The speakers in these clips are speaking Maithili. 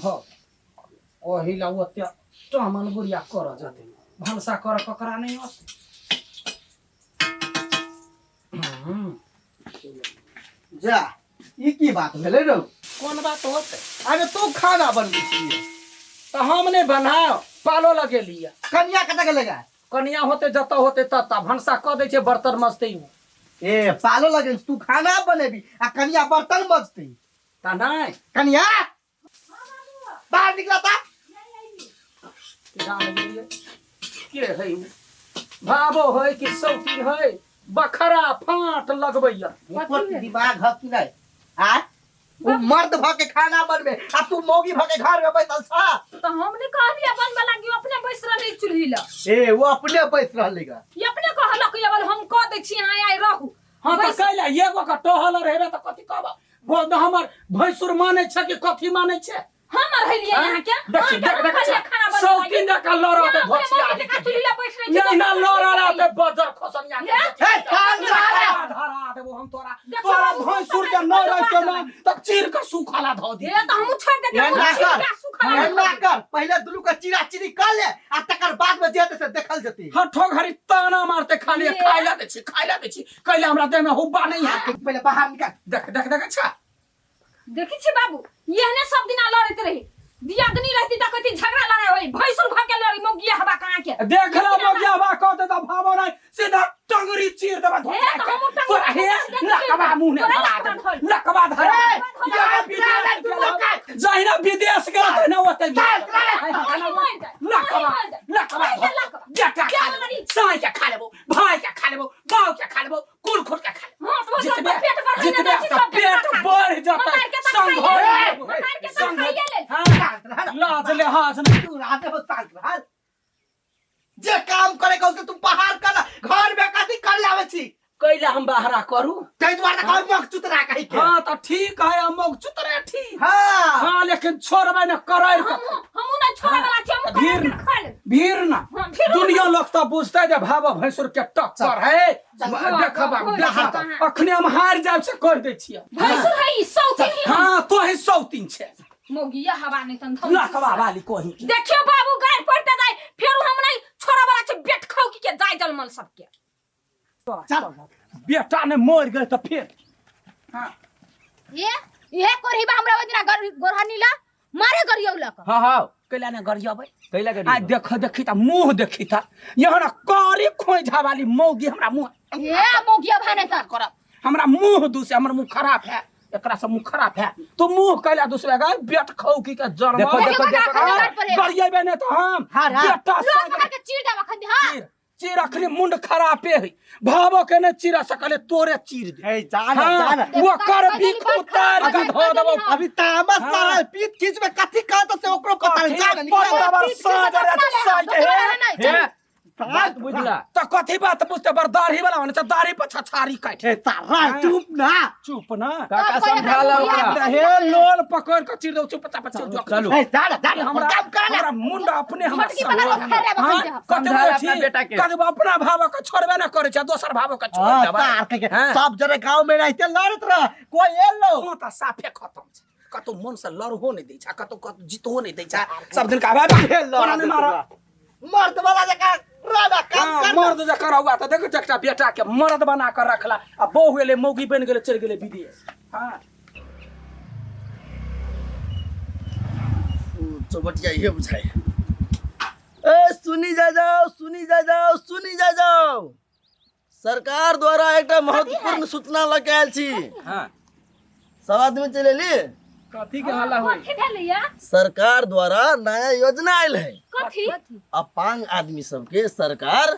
भऽ ओहि ला ओते टमन गुड़िया करऽ जते भनसा करऽ ककरा नहि अत जा ई की बात भेलै रौ कोन बात होतै अरे तू खाना बनबै छियै तऽ हम नहि बनाउ पालो लगेलियै कनिया कतऽ गेलै गा कनिया होतै जतऽ होतै ततऽ भनसा कऽ दै छै बर्तन मजतै ओ ए पालो लगेल तू खाना बनेबी आ कनिया बर्तन मजतै तऽ नहि कनिया बाहर निकला ता राम गेलियै के है उ भाबो है कि सौतीन है बखरा फाट लगबैया एको दिमाग ह कि नहीं आ उ मर्द भ के खाना बनबे आ तू मौगी भ के घर में बैठल छा तो हम नहीं कहलियै बनबे लागी अपने बैस रहलै चूल्ही लग ए वो अपने बैस रहलै गा ई अपने कहलक ये बोल हम कह दै छी अहाँ आइ रहू हाँ तऽ बैस- कैला एगो के टहल रहेबे तऽ कथी कहब बोल हमर भैंसुर मानै छै कि कथी मानै छै हम रहलियै हाँ? यहाँ के देखी देख देख खाना बनबे सौतीन जकाँ लड़त यहाँ अपने घोसिया मौगी जकाँ चूल्ही लग बैठ रहै छी, एहिना लड़त ते बजर खोसनिया के ए कान सारा धरा देबो हम तोरा देखो तोरा बाबू, भैंसुर के न रहते ना तऽ चीर के सुखाला धऽ दी हे तऽ हमहूँ छोड़ि देतियै एना हमहूँ कर चीरा सुखा एना कर पहिले दुनू के चिरा चिरी कर ले आ तकर बाद में जे हेतै से देखल जेतै हठो घड़ी ताना मारते खाली ये। खाय ला दै छी खाय ला दै छी कैला हमरा देह में हुब्बा नहीं है पहिले बाहर निकाल देख देख देख अच्छा देखै छी बाबू एहने सब दिना लड़ैत रही दियादनी रहती तऽ कहती झगड़ा लड़ाई होई भैंसुर भऽ के लड़ी मौगिया हवा कहाँ के देख ला मगिया बा कह दे त भावो नहीं सीधा टंगरी चीर देबा हे, तऽ हमहूँ टंगरी तोरा हे चीर देबै। लकवा मुंह ने तोरा धरा लकवा देबो धर। लकवा धरा ए, देबो। ये विदेश तू गेल लोग जहिना विदेश गेल तहिना ओतै चल, चल। मरि जाय, लकवा मरि जाय। लकवा मरि जाय, लकवा। बेटा खा लेबो बेमारी। साँय के खा लेबो भाई के खा लेबो बाऊ के खा लेबो कुल खुल के खा लेबो हाँ, तो जितबे पेट बढ़ जितबे जाता तऽ पेट बढ़ जेतै मतार के तऽ संग खाइए हो लेब। मतार के तऽ संग खाइए लेब। हाँ शांत रह ना। लाज लिहाज नहीं तू राते हो शांत रह जे काम करे के होतै तू बाहर कर घर में कथी कर लावे छी कैला हम बाहरा करू ताहि दुआरे तऽ कहै मख चुतरा कहि के हाँ तऽ ठीक है हम मोग चुतरे ठीक हाँ हाँ लेकिन छोड़बै ने करैर के हमहूँ हमहूँ नहि छोड़े वाला छी हमहूँ भीड़ करैर के खा लेब। भीड़ ना हाँ, भीड़ दुनिया लोग तऽ बुझते जे भाव भैंसुर के टक्कर है देखब हाँ, देखब हाँ। अखने हम हारि जायब से कहि दै छियै भैंसुर है ई सौतीन ही हाँ तो ही सौतीन छै मौगिया हवा नहीं तन धौ लकवा वाली कोही के। देखियो बाबू गाय पड़ते जाय फेर हम नहीं छोड़ा वाला छै बेट खाऊ की के जाय जलमल सबके चल बेटा ने मर गए तऽ फेर ये इहे कोरही बा हमरा ओइ दिना गोरहनी ला मारे गरियौलक हाँ हाँ कैला ने गरियबै कैला आ करी देख देखी त मुंह देखी त यहाँ ना कारी खोइझा वाली मौगी हमरा मुंह ये मौगिया भाने त करब हमरा मुंह दूसे हमर मुंह खराब है एकरा से मुंह खराब है तो मुंह कैला दूसरे का बेट खाऊ की के जन्म देखो, देखो, देखो, देखो। गरियबे ने तो हम हाँ, हाँ। बेटा लोग संग पकड़ के चीर देब अखन हां चीर चीर अखनी मुंड खराबे है भावो के ने चीरा सकले तोरे चीर दे ए जा ना जा हाँ, ना वो कर भी उतार के धो देबो अभी तामस हाँ। मारल पीत खींच में कथी कहत से ओकरो पता नहीं जा ना निकल बराबर साँझ रे साँझ के हे हे बात बुझला तो कथी बात पूछते बड़ दाढ़ी वाला होने दाढ़ी पर छछारी काट ए तारा चुप ना चुप ना काका समझा ला ओकरा हे लोल पकड़ के चीर दो चुप चाप चल जो चलू ए जा ना जा ना हमरा काम कर हमरा मुंडा अपने हमरा छोटकी वाला को खा लेब हाँ, अखन कते समझा ला छी अपना बेटा के। कते अपना भाव के छोड़बे ना करे छै दोसर भाव के छोड़ हां देबै तार के हाँ। सब जरे गांव में रहते लड़त रह कोई एलो तू तऽ साफे खत्म छै कतौ मन से लड़हो नहि दै छै कतौ कतौ जीतहो नहि दै छै सब दिन कहबै हे कोना नहि मारब मर्द वाला जका रहना काम हाँ, कर मर्द जकर हुआ तऽ देखो एकटा बेटा के मर्द बना कर रखला आ बहु एलै मौगी बनि गेलै चलि गेलै विदेश हाँ चौबटिया इहे बुझाइ ए सुनी जा जाओ सुनी जा जाओ सुनी जा जाओ सरकार द्वारा एकटा महत्वपूर्ण सूचना लऽ के आयल छी हाँ सब आदमी चलि एली कथी के हल्ला होई कथी भेलैया सरकार द्वारा नया योजना आयल है कथी अपांग आदमी सबके सरकार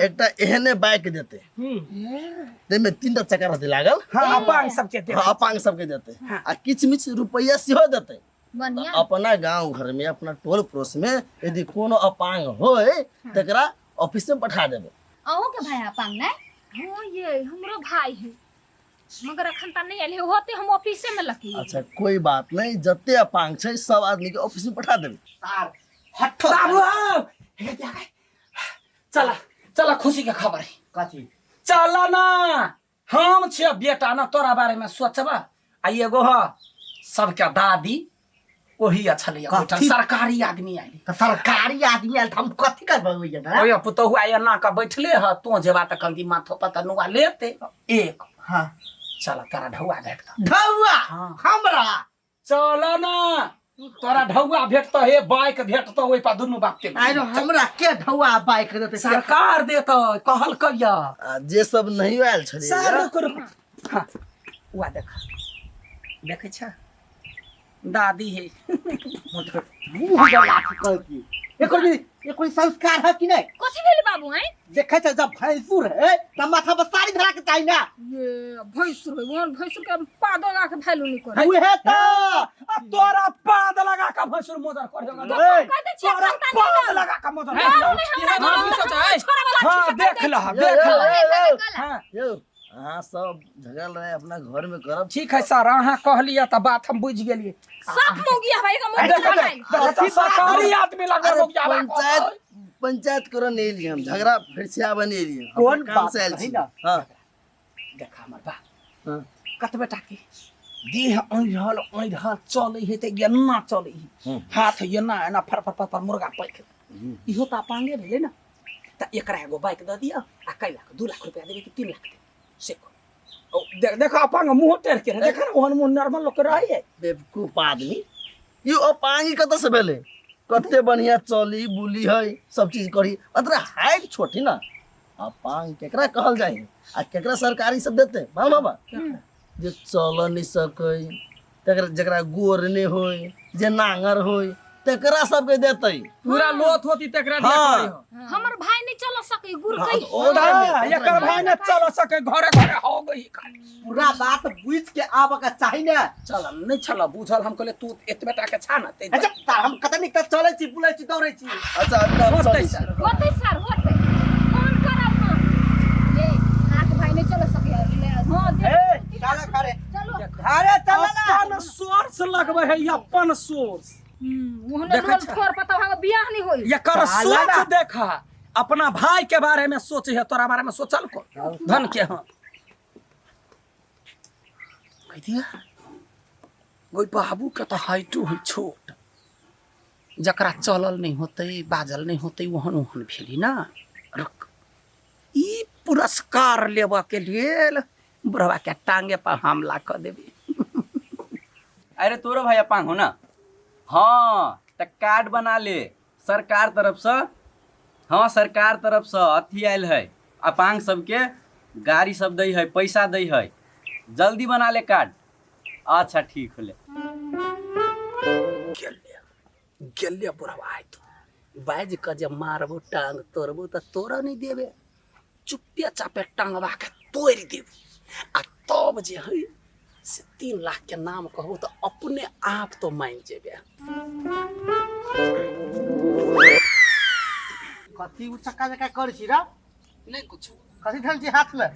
एकटा एहने बाइक देते ताहिमे तीनटा चक्का रहते लागल हाँ अपांग सबके दे हाँ, अपांग सबके देते आ किछु मिछ रुपैआ सेहो देते बढ़िया अपना गांव घर में अपना टोल पड़ोस में यदि कोनो अपांग होय तकरा ऑफिस में पठा देबै अहूँ के भाई अपांग नहीं हाँ ये हमरो भाई है मगर अखन त नहीं आयल है होते हम ऑफिसे में लकी अच्छा कोई बात नहीं जते अपांग छै सब आदमी के ऑफिस में पठा देबै तार हट्ठो बाबू आओ। हे क्या गए? चला चला खुशी के खबर है कथी चला ना हम छियै बेटा ना तोरा बारे में सोचबा आ एगो ह सबके दादी ओही छलैया बैठल कथी? सरकारी आदमी आयल तऽ सरकारी आदमी आयल तऽ हम कथी करबै ओहि जना ओए पुतहु आइ एना कऽ बैठले ह तों जेबा तऽ कंदी माथो पर तऽ नुआ लेते एक हाँ चल तोरा ढौआ भेटतौ ढौआ हाँ। हमरा चल ना तोरा ढौआ भेटतौ हे बाइक भेटतौ ओहि पर दुनू बाप के आरो हमरा के ढौआ बाइक देतै सरकार देतौ कहल कहिया आ जे सब नहीं आयल छलियै सर रुक रुक हाँ उआ देख देखै छ दादी है मुंह जला के कहै की एकर भी एकर संस्कार है कि नहीं कथी भेल बाबू हैं देखे छै जब भैंसुर है तब माथा पर साड़ी धरा के चाही ना ये भैंसुर है ओहन भैंसुर के पाद लगा के वैल्यू नहीं करे उहे तो आ तोरा पाद लगा के भैंसुर मोदर करे ए, कह दे छियै तोरा खत्ता पाद लगा के मोदर बाबू नहीं हमरा हाँ, घर में हाँ, छोरा वाला हाँ देख लह देख लह हाँ यौ अहाँ सब झगड़ा लड़ाई अपना घर में करब ठीक है सर अहाँ कहलिए तऽ बात हम बुझि गेलिए सब मौगी हवा एक मौगी देख भाई देख, देख, सरकारी आदमी लगे अरे लोग जावा पंचायत पंचायत करऽ नहीं एलियै हम झगड़ा फिर से आबऽ नहीं एलियै हम कोन काम बात से आयल कही छी ना? हाँ देख हमर बा हाँ। कतबे टाके देह ऐढ़ल ऐढ़ल चलै है तऽ एना चलै है हाथ एना एना फर फर फर फर मुर्गा पैक इहो तऽ अपांगे भेलै ने तऽ एकरा एगो बाइक दऽ दिअ आ कै लाख 2 लाख रुपया देबै कि 3 लाख देबै से कहू। ओ, देखो अपांग मुँह टेढ़ के रहे, देखो ने ओहन मुँह नॉर्मल लोक के रहै है बेवकूफ आदमी ई अपांगी कतऽ से भेलै कते बढ़िया चली बुली है सब चीज करी अतरा हाइट छोटी ना अपांग केकरा कहल जाय है आ केकरा सरकारी सब देते बाल बाबा जे चल नहीं सकै तकरा जकरा गोर नहीं होय जे नांगर होय तकरा सबके देतै पूरा लोथ होती तकरा दिया हाँ। करी हो। हमर भाई नहीं चल सके गुर हाँ, कही ओ ता, एकर भाई ने चल सके घरे घरे हो गई खाली पूरा बात बुझ के आबऽ के चाही ने चल नहीं छल बुझल हम कहले तू एतबे टा के छा ना ते अच्छा तार हम कतऽ निक चलै छी बुलै छी दौड़ै छी अच्छा अभी हम होतै चलै छी। सर होते सर होते फोन करब हम ए हाथ भाई नहीं चल सके हां ए चल करे चलो अरे चल ना अपन सोर्स लगबै है अपन सोर्स ओहने देखै लोल छा। फोर पता भाग बियाह नहीं होई एकर साला सोच ना। देखा अपना भाई के बारे में सोचे है तोरा बारे में सोचल को धन के हाँ कह दिया गोई बाबू के तो हाइटो है छोट जकरा चलल नहीं होते बाजल नहीं होते ओहन ओहन भेली ना रुक ई पुरस्कार लेबऽ के लेल बुढ़वा के टांगे पर हमला कऽ देबै अरे तोरो भाई अपांग हो ना हाँ तऽ कार्ड बना ले सरकार तरफसँ हाँ सरकार तरफसँ अथी आयल है अपांग सबके गाड़ी सब दै है पैसा दै है जल्दी बना ले कार्ड अच्छा ठीक होले गेले गेले बुढ़वा आइ तो बाजि कऽ जे मारबो टांग तोड़बो तऽ तोड़ऽ नहि देबे चुप्पे चापे टांगवा के तोड़ि देबो आ तब जे है से 3 लाख के नाम कहबो तऽ अपने आप तो मानि जेबे कथी उ चक्का चक्का करै छी रा नहि कुछ कथी धल छी हाथ में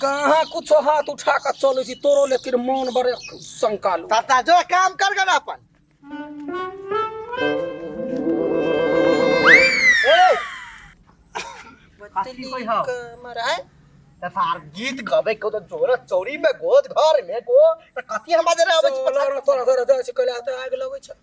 कहाँ कुछो हाथ उठा कऽ चलै छी तोरो लेकिन मन बड़े शंका लू ताता जो काम कर गना अपन ए कथी कोई हो त सार गीत गावे को तो जोर चोरी में गोद घर में को त कथी हम बाजे आबै छी पता तोरा तोरा जाइ छै कैला तऽ आगि लगै छै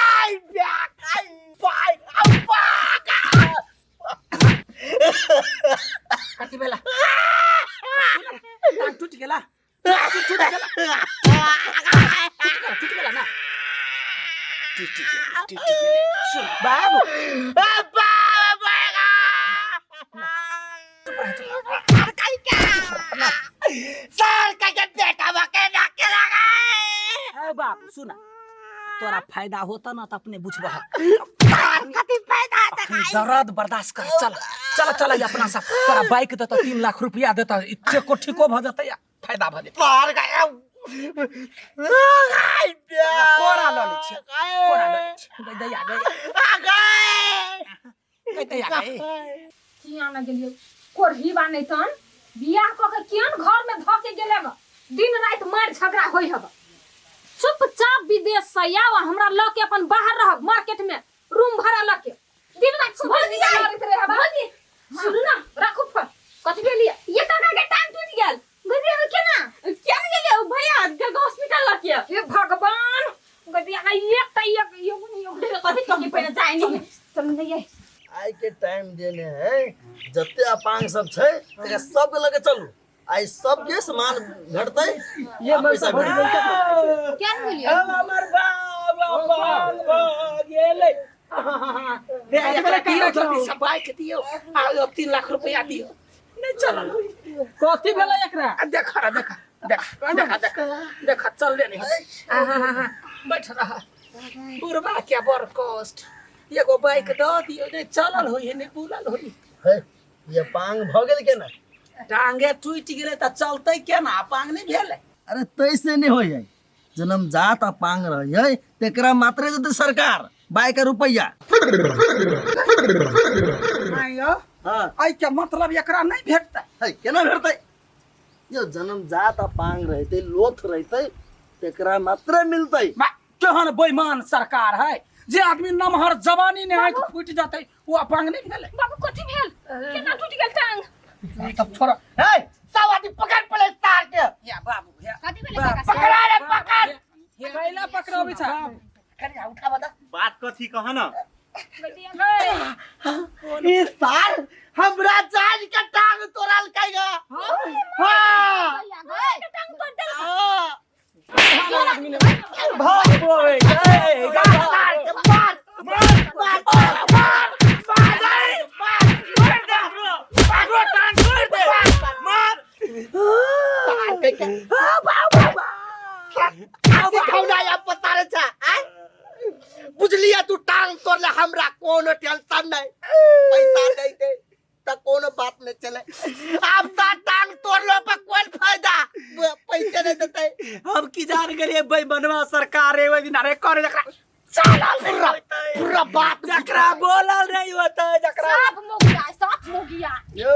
आई bank I by I back कथी भेला टांग टूटि गेला टूटि गेला टूटि गेला ना टूटि गेला टूटि गेला सुन बाबू सर का के बेटा बके ना के लगा ए बाबू सुना तोरा फायदा होता ना त अपने बुझबह कथी फायदा अखन दर्द बर्दाश्त कर चल चल चल ई अपना सब तोरा बाइक देता 3 लाख रुपया देता चेको ठीको भऽ जेतै आ फायदा भऽ जेतै मार गया आई कोरा लऽ लै छियै कोरा लऽ लै छियै गै दैया गै गै दैया गै किया न गेलियै कोरही बा नहीं तन बियाह कऽ के कियन घर में धऽ के गेले ग दिन राति मार झगड़ा होई हब चुपचाप विदेश से आव आ हमरा लऽ के अपन बाहर रहब मार्केट में रूम भाड़ा लऽ के दिन राति सुबह लड़ैत रहे हब भौजी सुनू ना राखू फोन कथी भेलियै ये काका के टांग टूट गेल भौजी हम केना केना गेलियै भैया हॉस्पिटल अपांग सब छै तकरा सबके लगे चलू आई सबके सामान भेटतै ये आ पैसा भेटतै। क्या नहीं बोलियो हमर बाबा पांग भ गेलै। हे, एकरा दियौ जल्दी से बाइक दियौ आ 3 लाख रुपया दियौ। नहीं चलल। कथी भेलै एकरा? आ देख रे, देख देख देख देख देख, चल ले नहीं। बैठ रहा बुढ़बा के बड़ कष्ट, एगो बाइक दऽ दियौ। नहीं चलल होई है, नहीं बुलल होई हे, ये पांग भऽ गेल केना? टांगे टूटि गेलै तऽ चलतै केना? पांग नहि भेलै। अरे तैसे नहीं होय है, जन्मजात अपांग रही है तेकरा मात्रे देते सरकार बाइक के रुपया। आइयो। हाँ। एहि के मतलब एकरा नहीं भेटतै? है केना भेटतै? यो जन्मजात अपांग रहते, लोथ रहते, तेकरा मात्रे मिलतै। बा, केहन बेईमान सरकार है जे आदमी नमहर जवानी ने आँखि फूटि जेतै ओ अपांग नहीं भेलै? बाबू कथी भेल? केना टूटि गेल टांग? तब छोड़। हे सब आदमी पकड़ पड़े सार के। या बाबू या। कथी भेलै काका? पकड़ा रे पकड़। कैला पकड़ाबै छै? कनिया उठा बता। बात कथी कह ना? ई सार हमरा जान के टांग तोड़ल कैगा। हां टांग तोड़ देलक। भाग बोए गए। मार के मार मार मार मार मार मार तोड़ दे हमरो टांग तोड़ दे, मार। सार के के हां बाबा बाबा खौना या पतारे छा आ बुझलिया तू टांग तोड़ले हमरा कोनो टेंशन नहीं, पैसा नहीं दे त कोनो बात नहीं चले। अब ता टांग तोड़लो पर कोन फायदा, पैसे नहीं देते। हम की जान गेलियै बेईमानवा सरकार रे ओहि दिन। अरे कर जकरा चला पूरा पूरा बात जकरा बोलल नहीं होतै जकरा। साफ मोगिया, साफ मोगिया। यो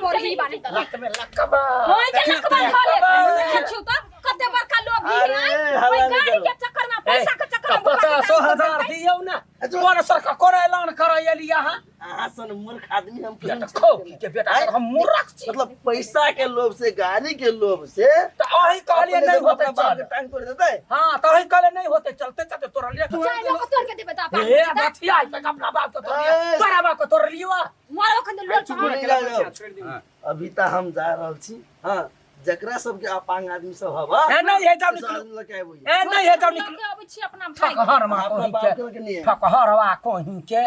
कोरही बानी त लक में लकबा। होय के लकबा धले देखै त कते बड़का लोग भी अरे, है। हल्ला ओइ नहीं गाड़ी करो। के चक्कर में, पैसा के चक्कर में 50,000 दियौ ना। कोन सरकार कोन ऐलान करै एली अहाँ? अहाँ सन मूर्ख आदमी हम बेटा खो के बेटा, हम मूर्ख छी। मतलब पैसा के लोभ से, गाड़ी के लोभ से तऽ अहीं कहलियै अपने नहीं सब होतै अपना बाप चल। के टांग तोड़ देतै। हाँ तऽ अहीं कहलियै नहीं होतै चलते चलते तोड़लियै। चाय लोग तोड़ के देबे त अपन। हे बचिया तक अपना बाप के तोड़लियै, ए, तोरा बाप के तोड़लियो। मारो खन लोग। चुप नहीं जाओ। अभी तऽ हम जा रहल छी। हाँ जकरा सबके अपांग आदमी सब हवा ए नहीं है जाओ सब निकलो। आदमी लके आबू। ए नहीं है जाओ निकलो। लके अबै छी अपना भाई। ठकहर मा अपना कोही बाप के के लके नहीं है। ठकहर वा कोही के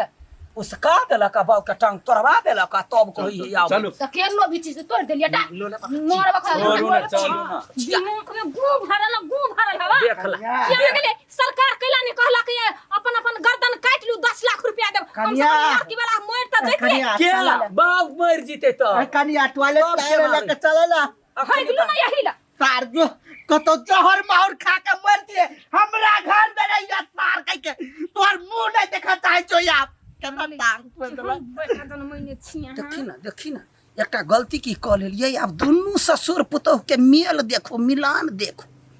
उसका देलक बाप के टांग तोड़वा देलक तब कोही आउ। चलू। त केन लो भी चीज तोड़ देलिया टा मारो खन। छोड़ू ना, चलू ना। दिमाग में गू भरल, गू भरल हवा। देख ला। किया गेलै सरकार कैला नहीं कहलक ये अपन अपन गर्दन काटि लू 10 लाख रुपया देब। कम से कम कनिया। लड़की वाला मरि त जैतै। कनिया के बाप मर जीते तऽ कनिया टॉयलेट तब टायर के लेके चलेला। है गेलू ना यही ला। सार जो कतो जहर माहौर खा के मर दिए हमरा घर में रहिया सार कह के तोर मुंह नहीं देखा चाहे छो यार केना टांग तोड़ देलक। बड़का जनमैने छी अहाँ। देखी ना, देखी ना, एकटा गलती की कऽ लेलियै। आब दुनू ससुर पुतोह के मेल देखो, मिलान देखो।